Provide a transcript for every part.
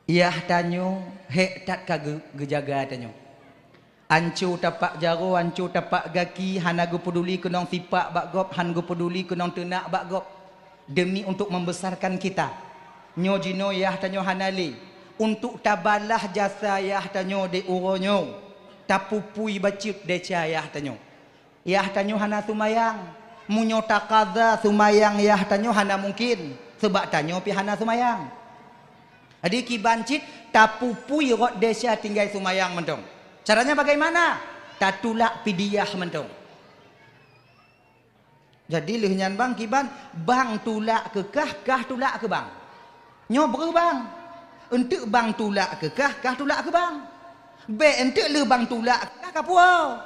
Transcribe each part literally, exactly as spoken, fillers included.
Yah tanyoe hék that ka geu-, geujaga tanyoe. Anco tapak jaroe, anco tapak gaki, hana geupeuduli keunong sipak bak gob, han geupeuduli keunong teunak bak gob. Demi untuk membesarkan kita. Nyoe jinoe yah tanyoe hana lé. Untuk tabalah jasa yah tanyoe di uroe nyoe, tapupui bacut desya yah tanyoe. Yah tanyoe hana seumayang. Meunyoe takaza seumayang yah tanyoe hana mungkin, seubab tanyoe pih hana seumayang. Jadi kiban cit tapupui rot desya tinggai seumayang mantong. Caranya bagaimana? Tatulak pidiah mantong. Jadi lheueh nyan bang kiban, bang tulak keu kah, kah tulak keu bang. Nyoe breuh bang. Eunteuk bang tulak keu kah, kah tulak keu bang. Bék eunteuk lheueh bang tulak keu kah ka puwoe.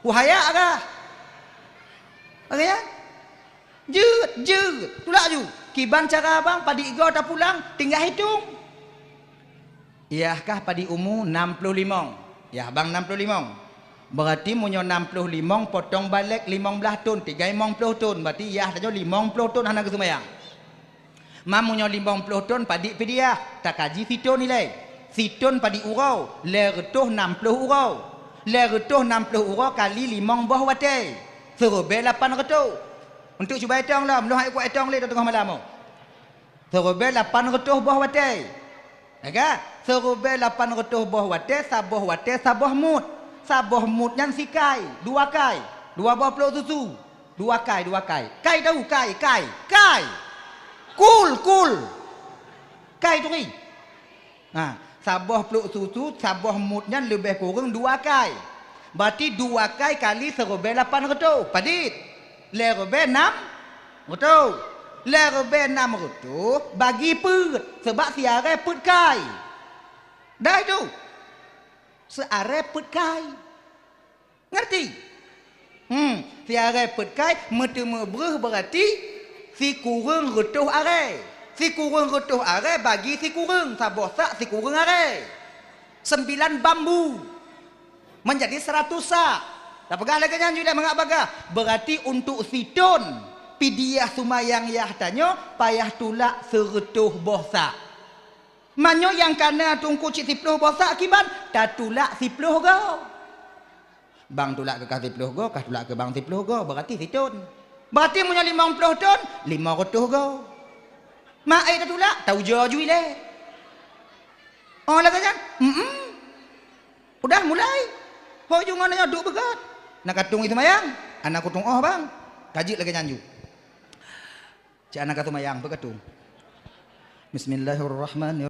Wahaya kah? Oke ya? Jeuet, jeuet. Tulak ju. Kiban cara bang, padit goe tapulang, tinggai hitong. Yah kah padit umu nam ploh limong. Yah bang nam ploh limong. Berarti meunyoe nam ploh limong potong balek limong blaih thon, tinggai limong ploh thon. Berarti yah tanyoe limong ploh thon hana geuseumayang. Ma meunyoe limong ploh thon padit pidiah, takaji sithon ilée. Sithon padit uroe, lhée reutôh nam ploh uroe. Lhée reutôh nam ploh uroe kali limong boh watée. Seuribée lapan reutôh. Untuk cuba itong lom, lôn hana kuat itong lé teungoh malam nyoe. Seuribée lapan reutôh boh watée. Ya kan? Seuribée lapan reutôh boh watée, saboh watée saboh mut. Saboh mut nyan sikai, dua kai, dua boh plôk susu. Dua kai, dua kai. Kai tahu, kai, kai, kai. Kul, kul. Kai turi. Ha, saboh plôk susu, saboh mut nyan leubeh kureueng dua kai. Berarti dua kai kali seuribée lapan reutôh. Padit? Lhée ribée nam reutôh. Lhée ribée nam reutôh bagi peuet, seubab siarée peuet kai. Dai tu. Siarée peuet kai. Ngerti? Hmm, siarée peuet kai meuteumé breuh berarti sikureueng reutôh arée. Sikureueng reutôh arée bagi sikureueng, saboh sak sikureueng arée. Sembilan bambu. Menjadi seratus sak. Tapeugah lagée nyan ju lé mangat bagah. Berarti untuk sithon pidiah seumayang yah tanyoe payah tulak seureutôh boh sak. Meunyoe nyang kana teungku cit siploh boh sak kiban, tatulak siploh goe. Bang tulak keu kah siploh goe, kah tulak keu bang siploh goe, berarti sithon. Berarti meunyoe limong ploh thon, limong reutôh goe. Ma ék tatulak, taujoe ju ilée. Oh lagée nyan? Mm-mm. Udah mulai. Ho ju ngon nyoe duek beugot. Na ka tueng seumayang, hana kutueng oh bang. Ka jeuet lagée nyan ju. Cit hana ka seumayang, peu ka tueng. Bismillahirrahmanirrahim.